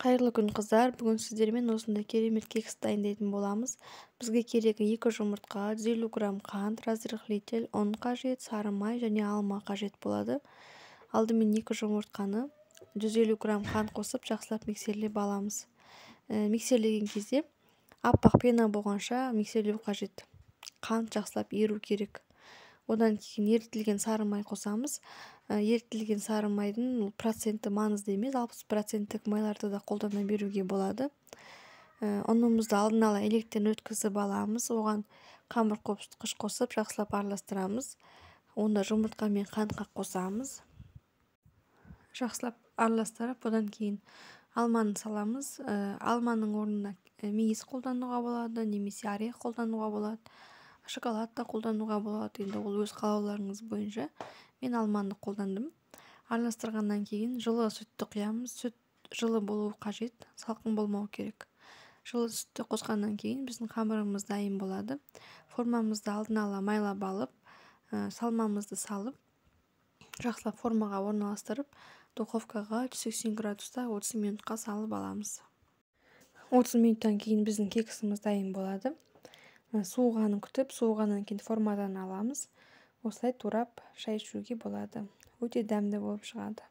Қайырлы күн, қыздар! Бүгін сіздермен осындай керемет кекс дайындайтын боламыз. Бізге керегі 2 жұмыртқа, 150 грамм қант, разрыхлитель, ұн қажет, сары май және алма қажет болады. Алдымен 2 жұмыртқаны 150 грамм қант қосып, жақсылап миксерлеп аламыз. Миксерлеген кезде аппақ пена болғанша миксерлеу қажет. Қант жақсылап еру керек. Одан кейін ерітілген сары май қосамыз. Ерітілген сары майдың проценті маңызды емес, 60%-тік майларды да қолдана беруге болады. Ұнымызды алдын ала електен өткізіп аламыз. Оған қамыр қопсытқыш қосып, жақсылап араластырамыз. Онда жұмыртқа мен қантқа қосамыз. Жақсылап араластырып, одан кейін алманы саламыз. Алманың орнына мейіз қолдануға болады, немесе орех қолдануға болады, шоколад та қолдануға болады. Енді ол өз қалауларыңыз бойынша. Мен алманы қолдандым. Араластырғаннан кейін жылы сүтті құямыз. Сүт жылы болуы қажет, салқын болмау керек. Жылы сүтті қосқаннан кейін біздің қамырымыз дайын болады. Формамызды алдын ала майлап алып, салмамызды салып, жақсылап формаға орналастырып, духовкаға 180 градуста 30 минутқа салып аламыз. 30 минуттан кейін біздің кексіміз дайын болады. Суығанын күтіп, суығаннан кейін формадан аламыз. Осылай турап шай ішуге болады. Өте дәмді болып шығады.